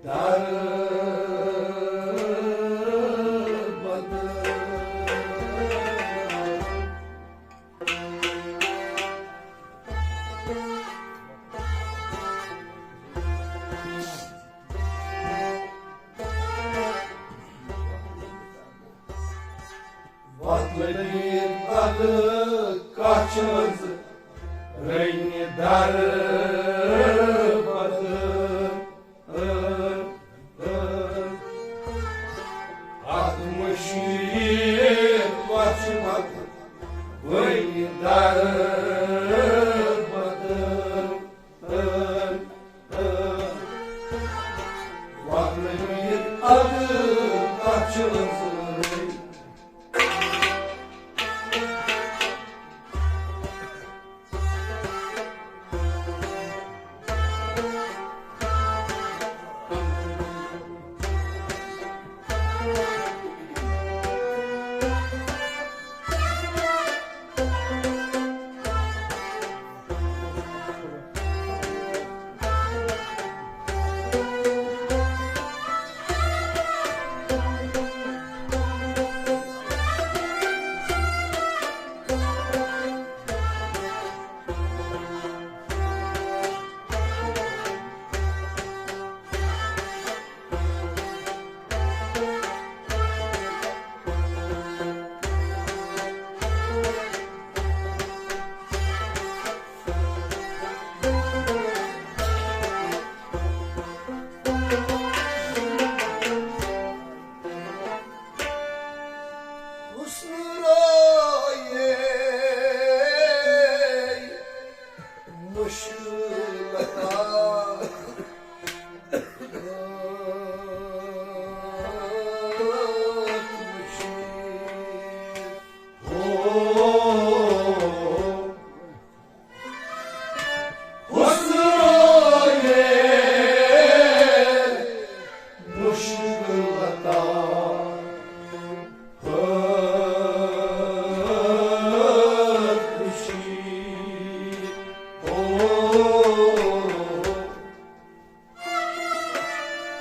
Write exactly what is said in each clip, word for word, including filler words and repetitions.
در بدر۔ وَتھ لٔگِتھ اَدٕ کَتھ چھِ منٛزٕ رٔنہِ در بدر۔ اَتھ مُشرِک وَتھ چھِ پَتہٕ وۄنۍ در بدر۔ وَتھ لٔگِتھ اَدٕ کَتھ چھِ منٛزٕ رٔنہِ۔ حسن رویے مشکل عطا۔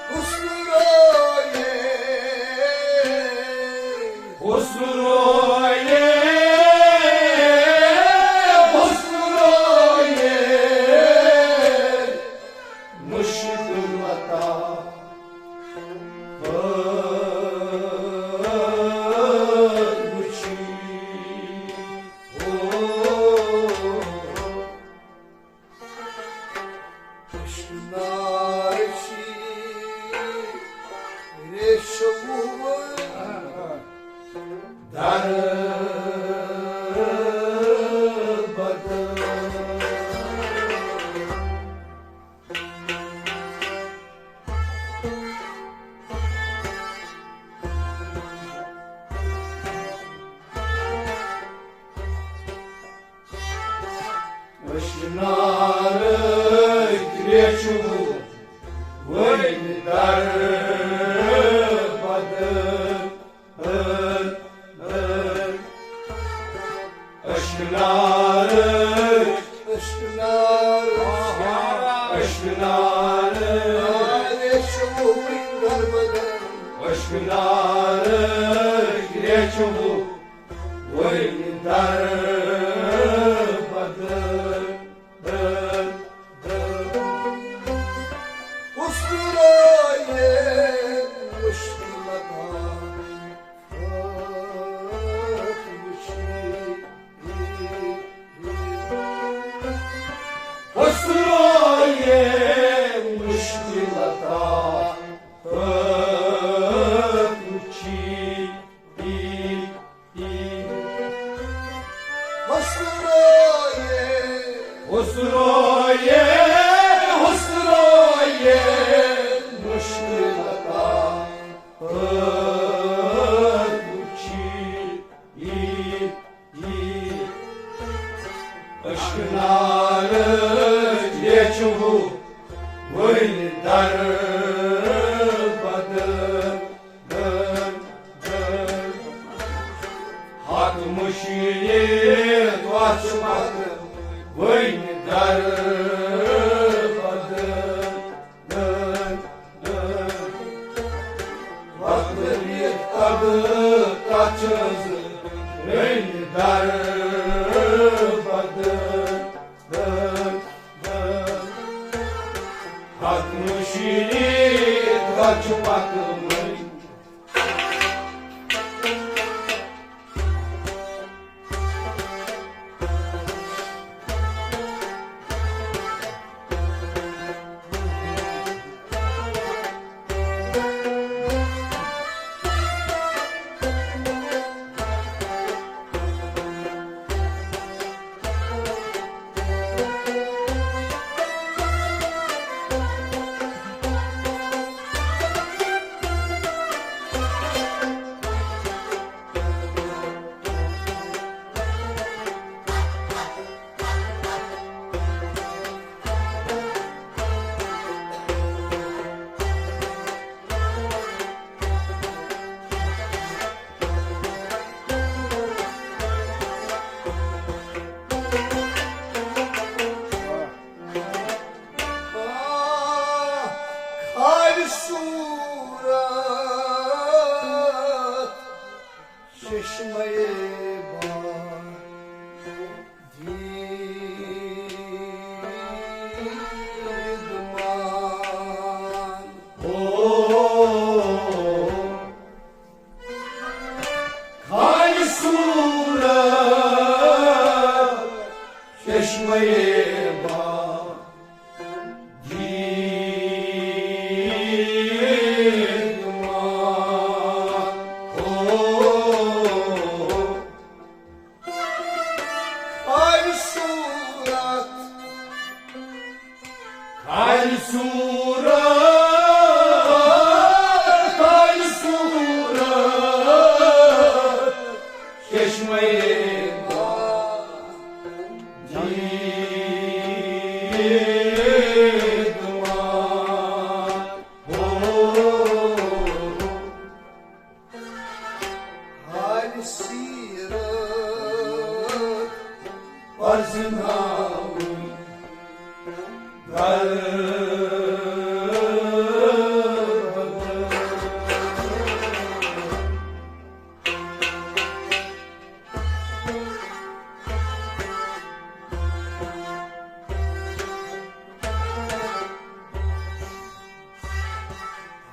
حسن رویے، حسن رویے، حسن رویے، مشکل عطا۔ وٕچھی۔ اشکنار چھی ریشمُک در بدر۔ اشکنارٕکۍ ریشمُک وۄنۍ در بدر۔ اشکنارٕکۍ، اشکنارٕکۍ، اشکنارٕکۍ ریشمُک وۄنۍ در بدر۔ اشکنارٕکۍ ریشمُک وۄنۍ در بدر۔ حسن رویے مشکل عطا۔ حسن رویے مشکل عطا۔ وٕچھی۔ حسن رویے، حسن رویے، حسن رویے، مشکل عطا۔ وٕچھی۔ اشکنارٕکۍ ریشمُک وۄنۍ در بدر۔ ہتھ مُشرِک وۄتھ پتہٕ وۄنۍ در بدر۔ پتہٕ مٔشیٖد وَچھِ پتہٕ مٔلۍ۔ خالص صورت چشمے با دیدمان۔ او، خالص صورت چشمے با دیدمان۔ او، خالص صورت، خالص صورت، خالص صورت چشمے با دیدمان۔ او، حال سیرت پرزناوٕنۍ در بدر۔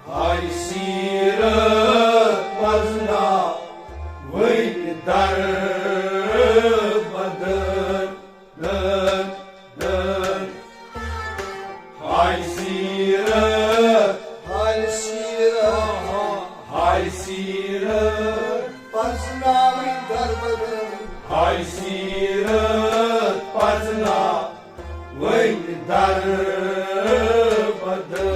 ہاے سیرت پرزناوٕنۍ در بدر۔ ہاے سیرت، ہاے سیرت، ہاے سیرت پرزناوٕنۍ در بدر۔ ہاے سیرت پرزناوٕنۍ در بدر۔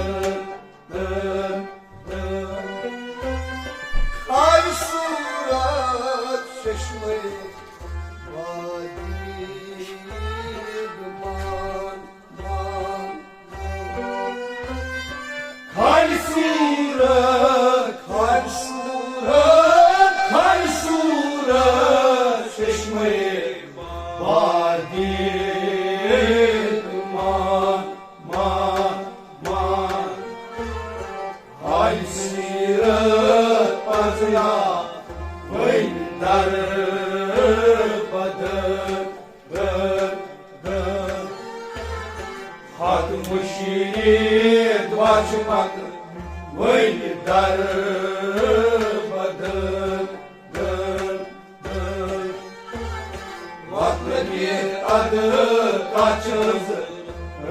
خالص صورت چشمے با دیدمان۔ خالص صورت، خالص صورت، خالص صورت چشمے با دیدمان۔ مان، مان۔ ہاے سیرت پرزناوٕنۍ در بدر۔ ہتھ مُشیٖد وَچھِ پتہٕ وٕنہِ در بدر۔ وقت نیت اد کچھ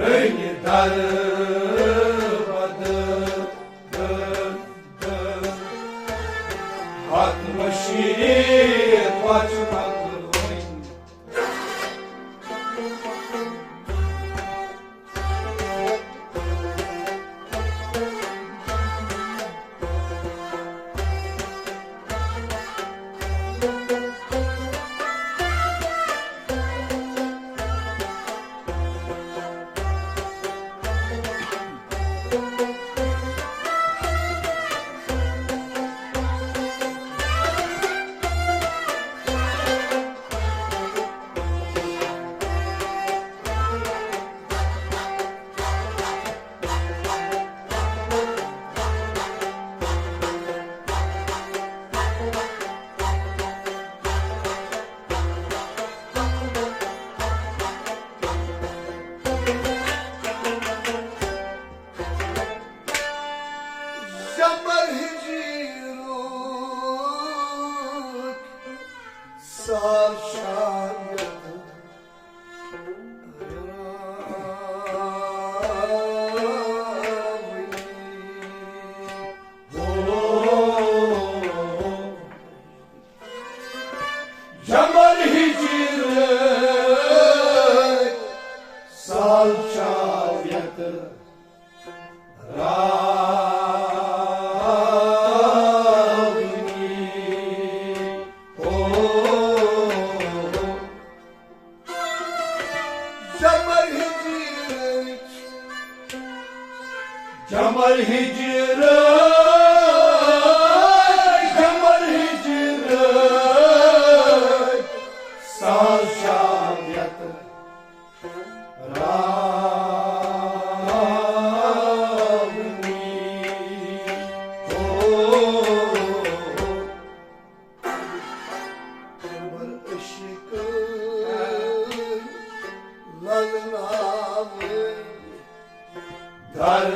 رنگ در بدر۔ حق مشیت وچ مکروین۔ راونی۔ او، جمر ہجرٕچ، جمر ہجرٕچ، جمر ہجرٕچ ساز شاید۔ راونی۔ او، عشقٕے للناوٕنۍ در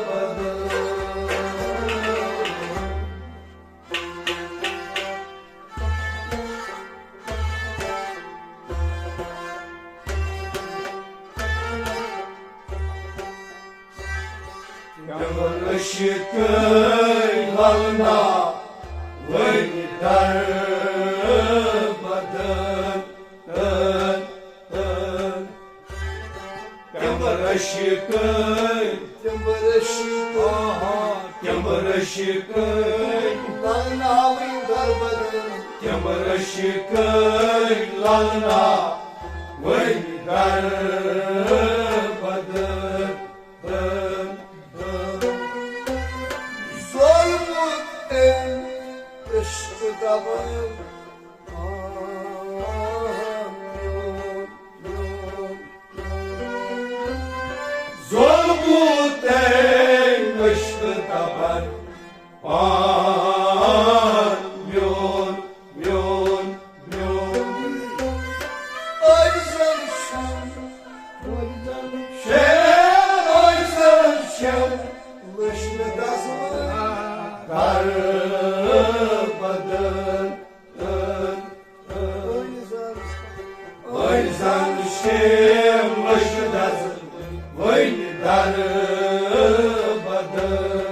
بدر۔ پیمبر عشقٕے للناوٕنۍ در بدر۔ پیمبر عشقٕے، پیمبر عشقٕے، آہا، پیمبر عشقٕے للناوٕنۍ در بدر۔ پیمبر عشقٕے للناوٕنۍ در بدر۔ زولمُت أمۍ عشق دبن۔ زولمُت أمۍ عشق دبن۔ پان میون، میون، میون۔ أڑۍ زن چھِم، أڑۍ زن چھِم، أڑۍ زن چھِم لٔچھ مےٚ دزوٕنۍ در بدر۔ أڑۍ زن چھِم لٔچھ دزوٕنۍ در بدر۔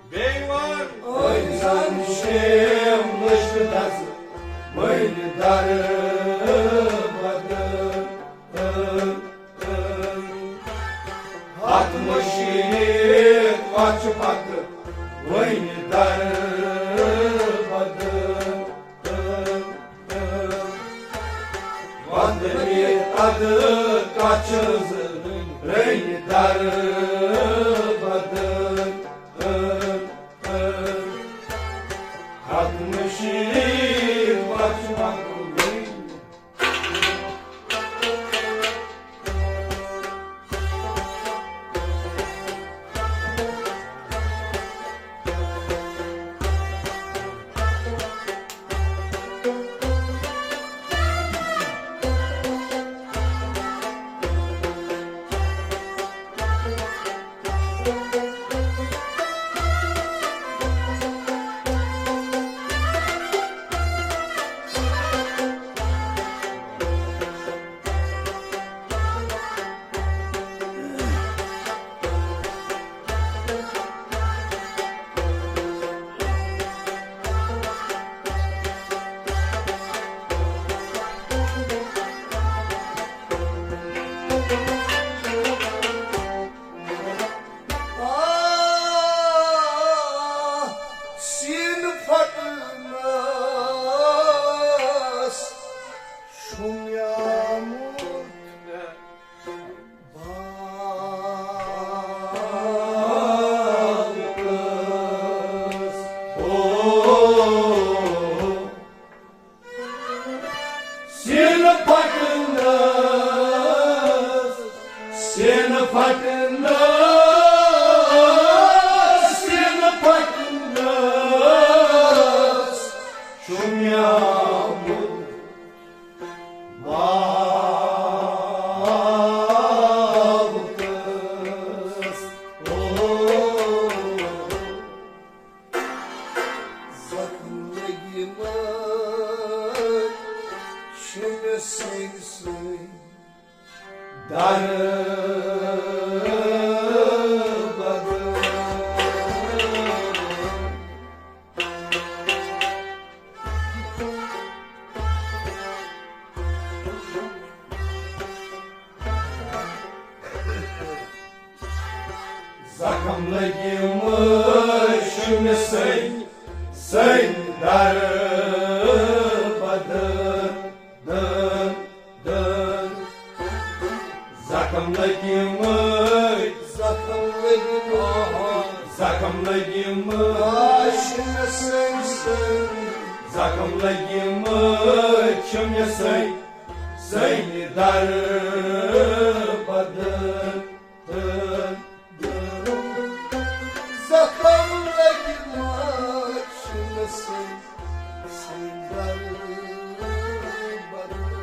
بیٚیہِ وَن۔ أڑۍ زن چھِم لٔچھ دزوٕنۍ در بدر۔ ہتھ مٔشیٖد پتھ چھِ پکوٕنۍ در بدر۔ ودنہِ تدٕ کچھ زٕ رٔنۍ در بدر۔ ہتھ مٔشیٖد پتھ چھِ پکوٕنۍ۔ آہ، سیٖنہٕ پھٹنس چھُم یامُت۔ سیٖنہٕ پھٹنس، سیٖنہٕ پھٹنس، سیٖنہٕ پھٹنس چھُم یامُت۔ زخم لگی مر شمع سنگ سنگ در بدر۔ کم لگی مٔشمہِ سٔنۍ، سٔنۍ در بدر۔ دن، دن۔ زخم لگی مٔشمہِ، زخم لگی مٔشمہِ، زخم لگی مٔشمہِ سٔنۍ، سٔنۍ۔ زخم لگی مٔشمہِ سٔنۍ، سٔنۍ در بدر۔ زخم لگی مٔشمہِ سٔنۍ، سٔنۍ در بدر۔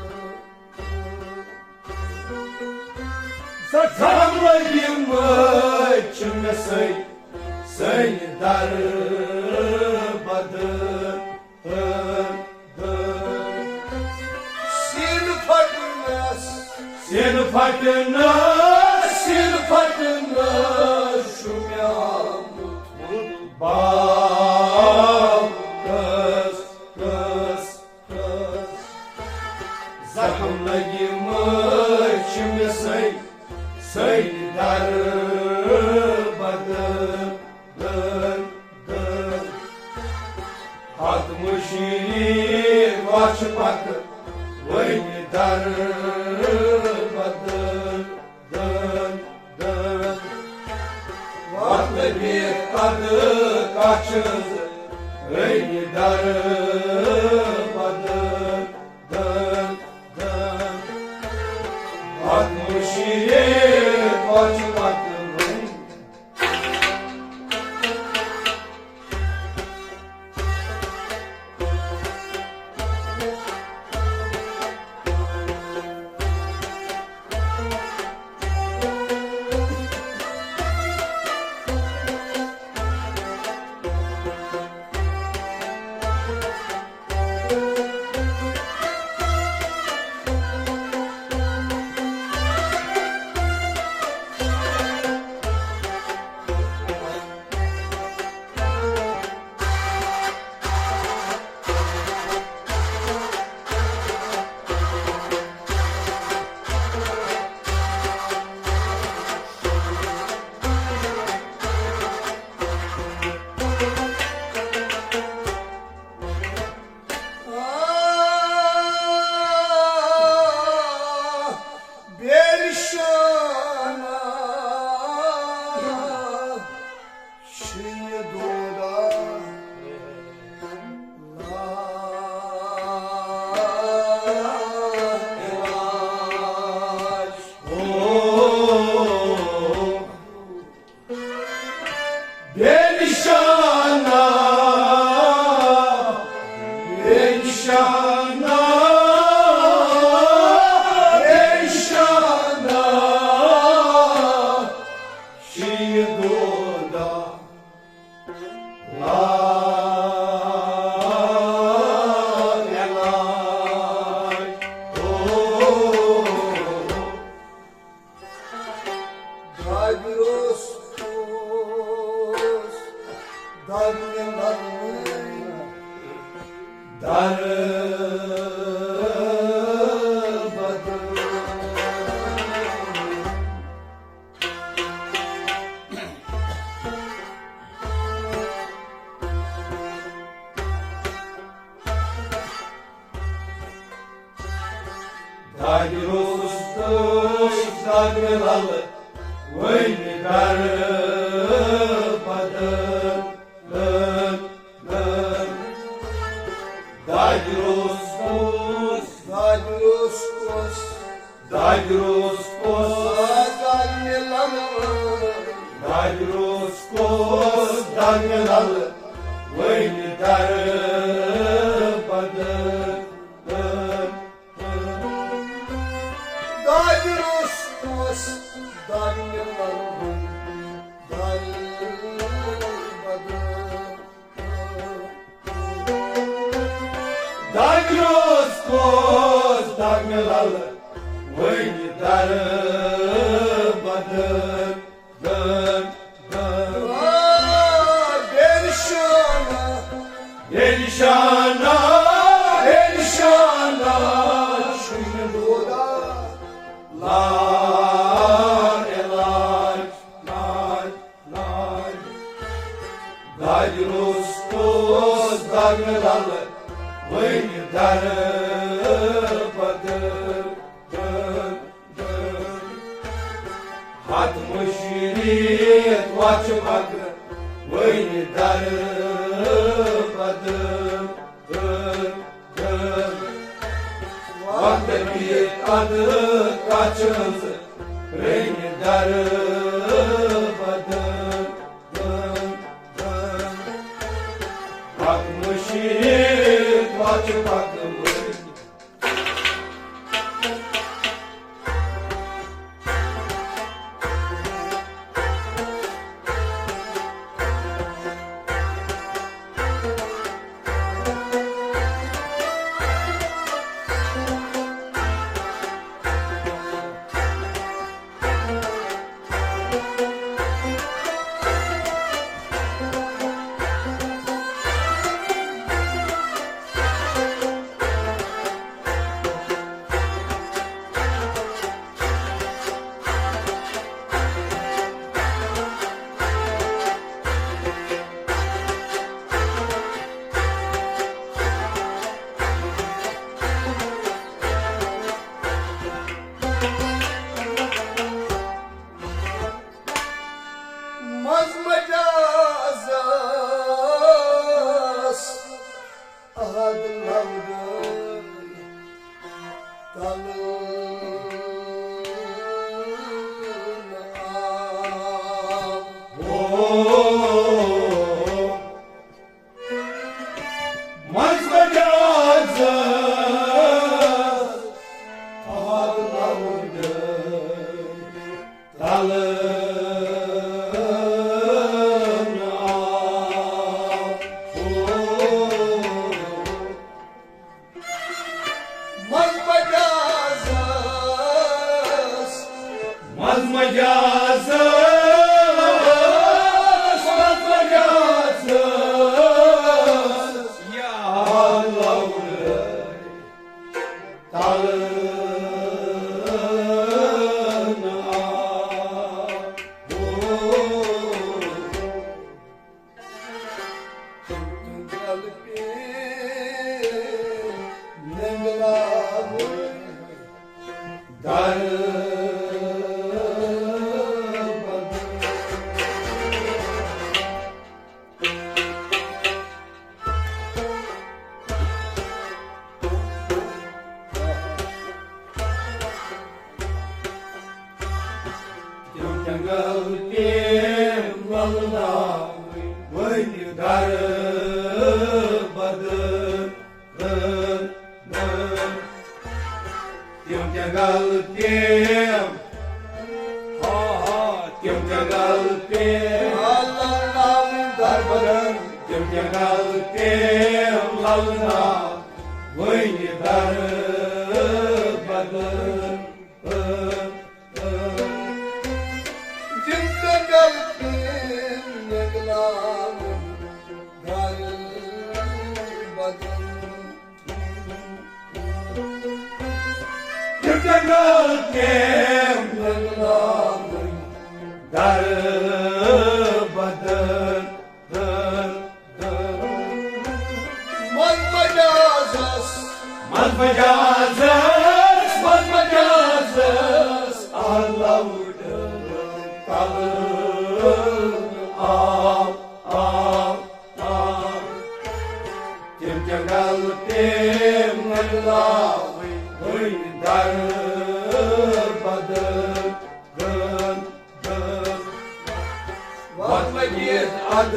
زخم لگی مٔشمہِ سٔنۍ، سٔنۍ در بدر۔ سیٖنہٕ پھٹنس، سیٖنہٕ پھٹنس، سیٖنہٕ پھٹنس چھُ مےٚ آمُت باب۔ کس، کس، کس۔ زخم لگی مٔشمہِ سٔنۍ، سٔنۍ در بدر۔ دن، دن۔ ختم شیرین وچھ پتہٕ وۄنۍ در بدر۔ دن، دن۔ وقت بیت قد کچھ وۄنۍ در بدر۔ دن، دن۔ ختم شیرین وچھ پتہٕ وۄنۍ بے نشانہ شیہ دودا۔ لا علاج۔ او۔ بے نشانہ، بے نشانہ، بے نشانہ شیہ دودا۔ لا علاج۔ او۔ دادِ روٚس اوس دادِ مےٚ لگوٕنۍ در بدر۔ دادِ روٚس اوس دادِ مےٚ لگوٕنۍ در بدر۔ دادِ روٚس اوس، دادِ روٚس اوس، دادِ روٚس اوس، دادِ مےٚ لگوٕنۍ۔ دادِ روٚس اوس دادِ مےٚ لگوٕنۍ در بدر۔ دادِ روٚس اوس دادِ مےٚ لگوٕنۍ در بدر۔ دادِ روٚس اوس دادِ مےٚ لگوٕنۍ در بدر۔ دن، دن۔ آ، بے نشانہ۔ بے نشانہ، بے نشانہ شیہ دودا۔ لا علاج، لا، لا پتہٕ مُشرِک وَچھِ پَتہٕ وٕنہِ دَرٕ بدٕ۔ وَتھ پیٖت اَدٕ کَچھ ہٕنٛز رٔنہِ دَرٕ بدٕ۔ پَتہٕ مُشرِک وَچھِ پَتہٕ وٕنہِ منٛز مجازس احد لفظ تلہٕ نہٕ آو۔ ہو، منٛز مجازس احد لفظ تلہٕ نہٕ آو۔ منٛز مجازس، منٛز مجازس، منٛز مجازس، یا اللہ۔ تلہٕ نہٕ آو۔ تِم تِم تلہٕ پیٚیہِ نٮ۪نٛگلاوٕنۍ درٕ بدٕ۔ تِم جنگل تِم للناوٕنۍ وٕنہِ درٕ بدٕ۔ تِم جنگل تِم، ہا ہا، تِم جنگل تِم للناوٕنۍ دربدر۔ تِم جنگل تِم للناوٕنۍ دربدر۔ تِم جنگل تِم للناوٕنۍ دربدر۔ تِم جنگل تِم للناوٕنۍ دربدر۔ منٛز مجازس، منٛز مجازس، منٛز مجازس، آلو تلہٕ آو، آو۔ آ، تِم جنگل تِم للناوٕنۍ وٕنہِ دربدر۔ وَتھ لٔگِتھ اَدٕ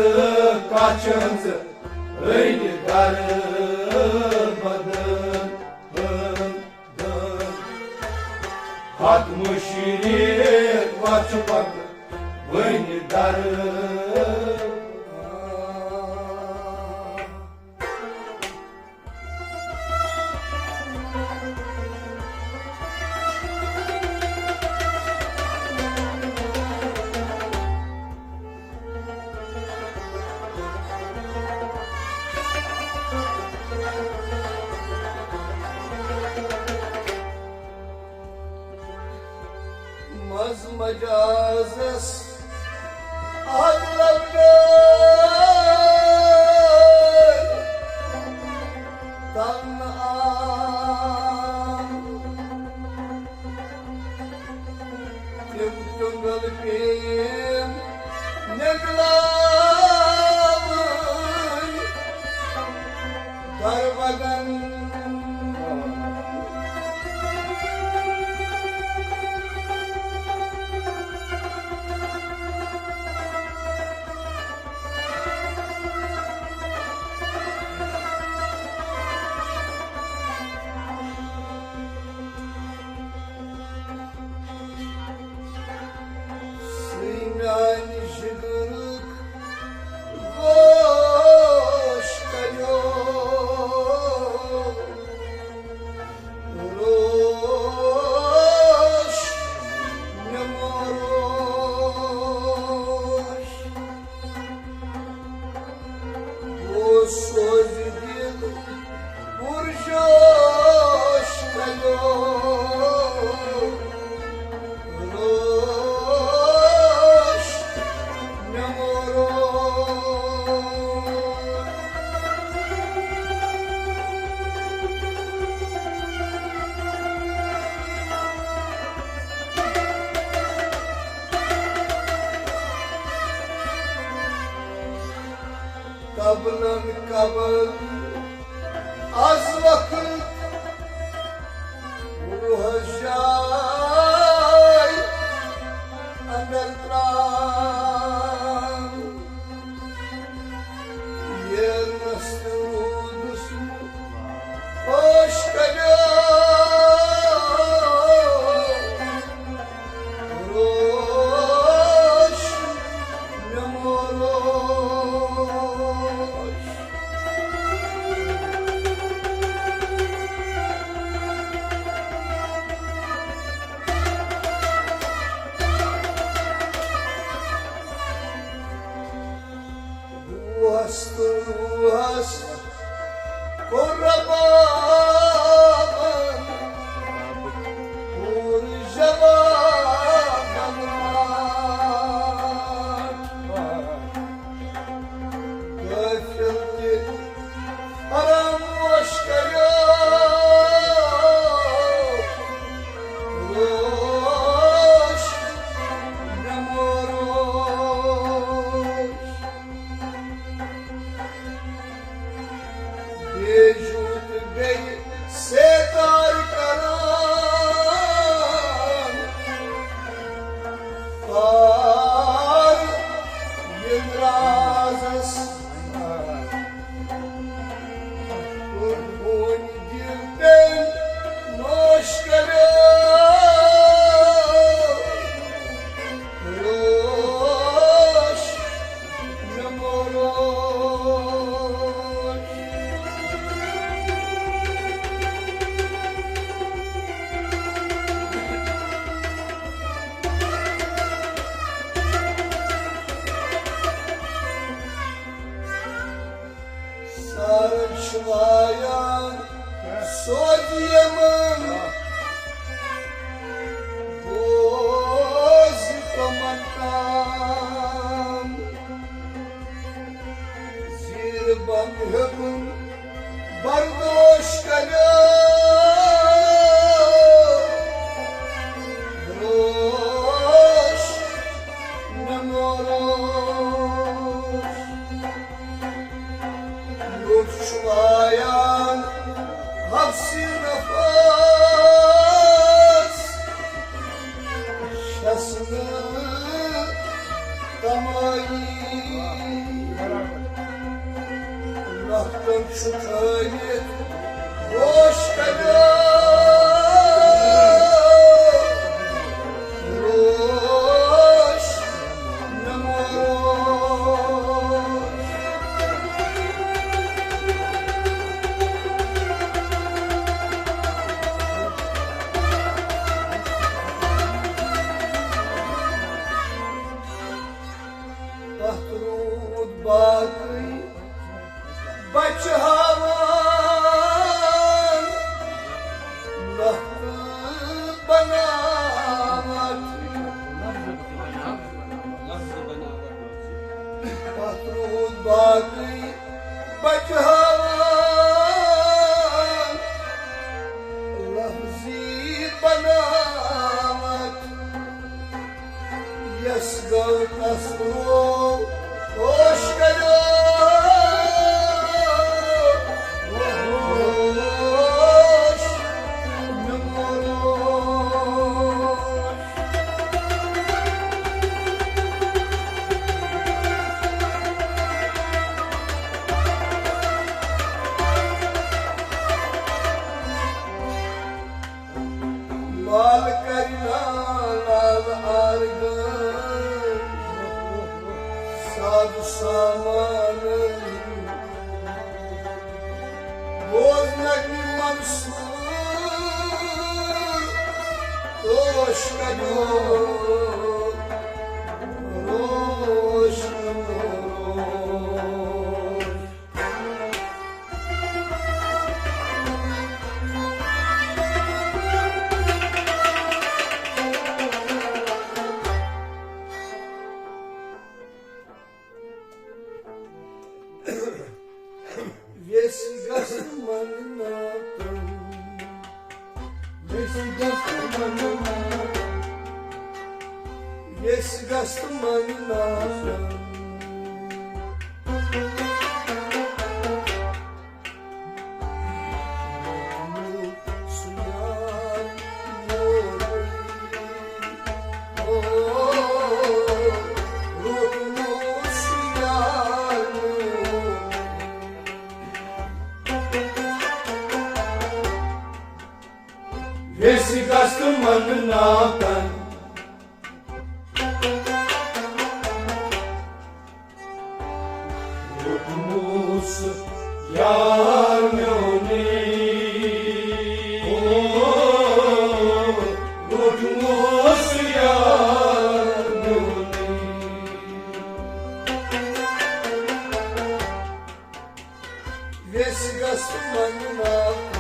کَچھ ہٕنٛز رٔنۍ دربدر۔ ہتھ مُشرِک وَژھِ پَتہٕ وٕنہِ درٕ۔ منٛز مجازس اکھ لفظ تنہٕ آو۔ تِم تُنٛگل پیٚیِم نِگلاوٕنۍ دربگن۔ سُے میانہِ جگرُک گوش کریو روش مےٚ موروش۔ بہٕ اوسُس دِل پُرجوش کریو روش مےٚ موروش۔ قبلن قبل از وقت روحس جاے اندر تران۔ ییٚلہِ نس تہٕ روٗدُس نہٕ ہوش کریو روش مےٚ موروش۔ روحس تہٕ روحس کوٚر ربابن پوٗرٕ جوابن ماٹھ۔ غٲفِل تہِ فراموش کریو روش مےٚ موروش۔ بیجوٗ تہٕ بیٚیہِ سیتار کران پار یہِ درازس۔ کوٚر بونہِ دِل تٔمۍ نوش کریو روش مےٚ موروش۔ سر چھُ وایان سوزِ یمن، بوز تِمن تام۔ زیر بند ہیوٚتُن بردوش کریو روش مےٚ موروش۔ لوٚٹ چھُ وایان حبسی نفس، چھَس نہٕ تمٲیی۔ لۄکٹن چھُ تھٲوِتھ ہوش کریو روش نمو۔ پتھ روٗد باقٕے بچہٕ ہاوان، یس گوٚو تس روو ہوش کریو، ہوش میون۔ لال کرنا لال آرگن، ساز سامان بوز نبی منصور، روش کریو، روش کریو۔ ویس گژھ منناتن، ویس گژھ منناتن، ویس گژھ منناتن۔ ویس گژھ منناتن۔ روٚٹمُس یار میونُے، او، روٚٹمُس یار میونُے۔ ویس گژھ منناتن۔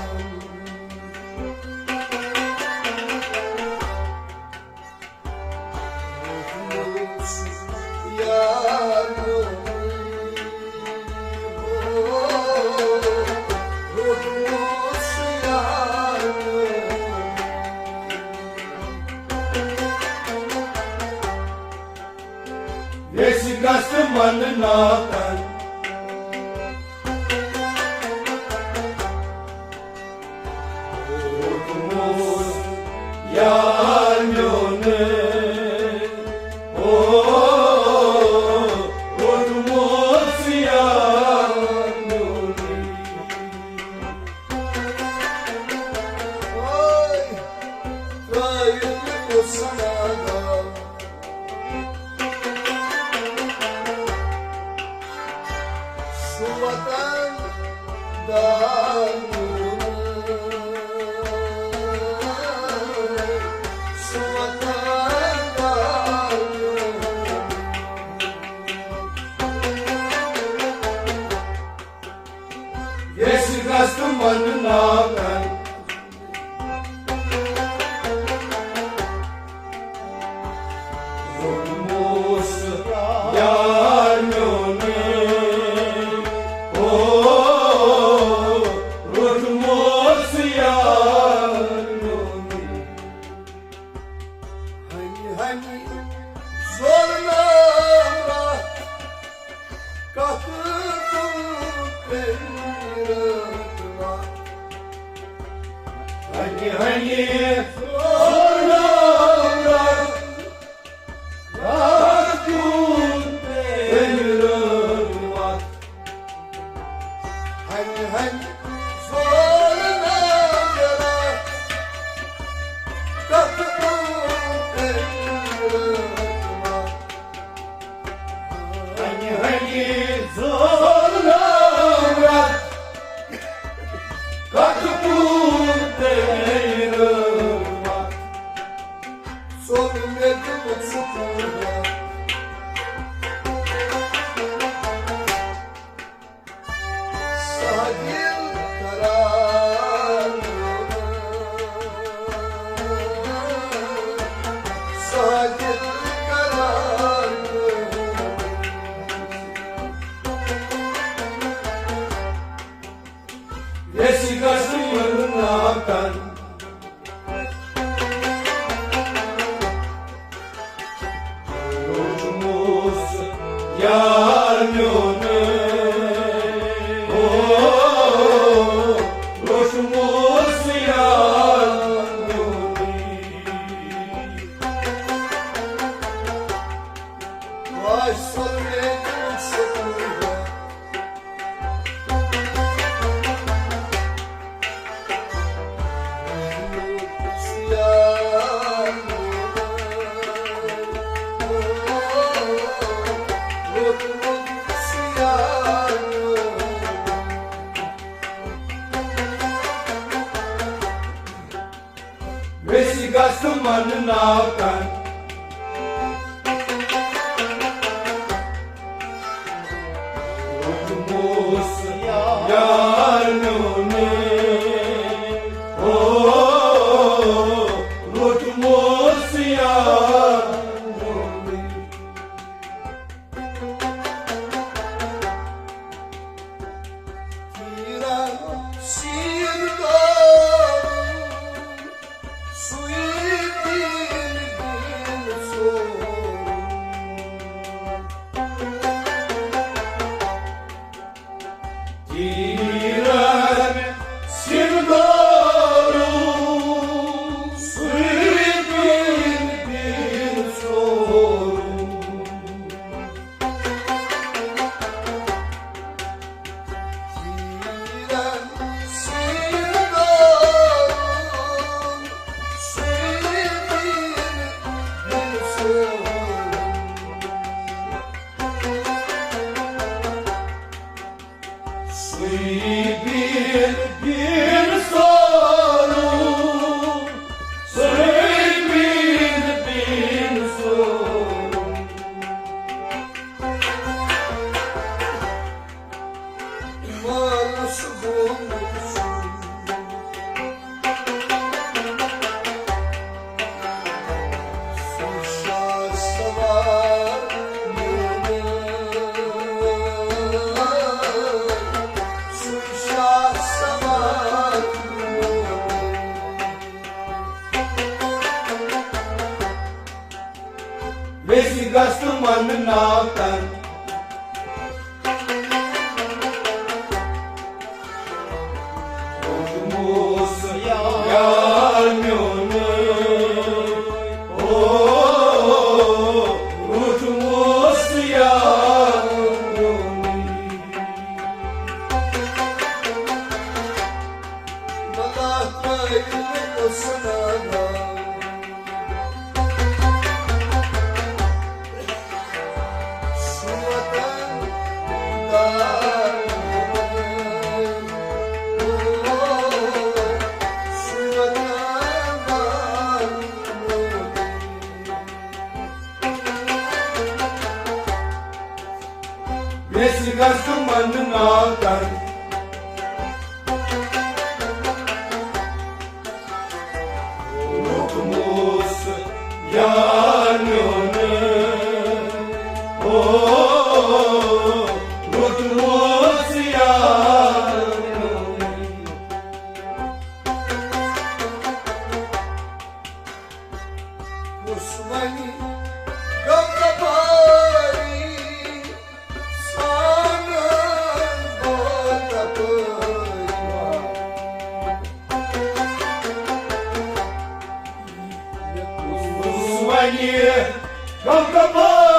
ویس گژھ منناتن۔ روٚٹمُس یار میونُے، او، روٚٹمُس یار میونُے۔ اوے، ترٛٲیِتھ مےٚ اوس سناگا۔ سُہ وطن دار میون، سُہ وطن دار میون۔ ییٚژھِ گژھ تہٕ منناتن۔ روٚٹمُس یار میونُے، او، روٚٹمُس یار میونُے۔ ہنہِ ہنہِ زولنام راتھ، کتھ تُل تیٚلہِ رٲتۍ وتھ۔ ہنہِ ہنہِ زولنام راتھ، کتھ تُل تیٚلہِ رٲتۍ وتھ۔ ہنہِ ہنہِ زولنام راتھ، کتھ تُل تیٚلہِ رٲتۍ وتھ۔ ہنہِ ہنہِ زولنام راتھ، کتھ تُل تیٚلہِ رٲتۍ وتھ۔ ژوٚل مےٚ دِلُک سکوٗن۔ ساحِل قرار، ساحِل قرار۔ ییٚژھِ گژھ منناتن۔ یار میون، او، روٚٹمُت یار میون۔ واش سلمے سکون۔ ویسی گژھ من ناو کن۔ روٚٹمُت یار میون، او، روٚٹمُت یار میون۔ تیرا سیٖنہٕ دورُن، سُے دیٖن دیٖن ژورُن۔ تیرن سِندورُن، سُے دیٖن دیٖن ژورُن۔ ویسی گژھ من ناکن۔ روٚٹمُت یار میون، او، روٚٹمُت یار میون۔ ویسی گژھ من ناکن۔ روٚٹمُت یار میون، او، روٚٹمُت یار میون۔ کُس وَنہِ غم تپٲری، سانن بال تپٲری۔ کُس وَنہِ غم تپٲری،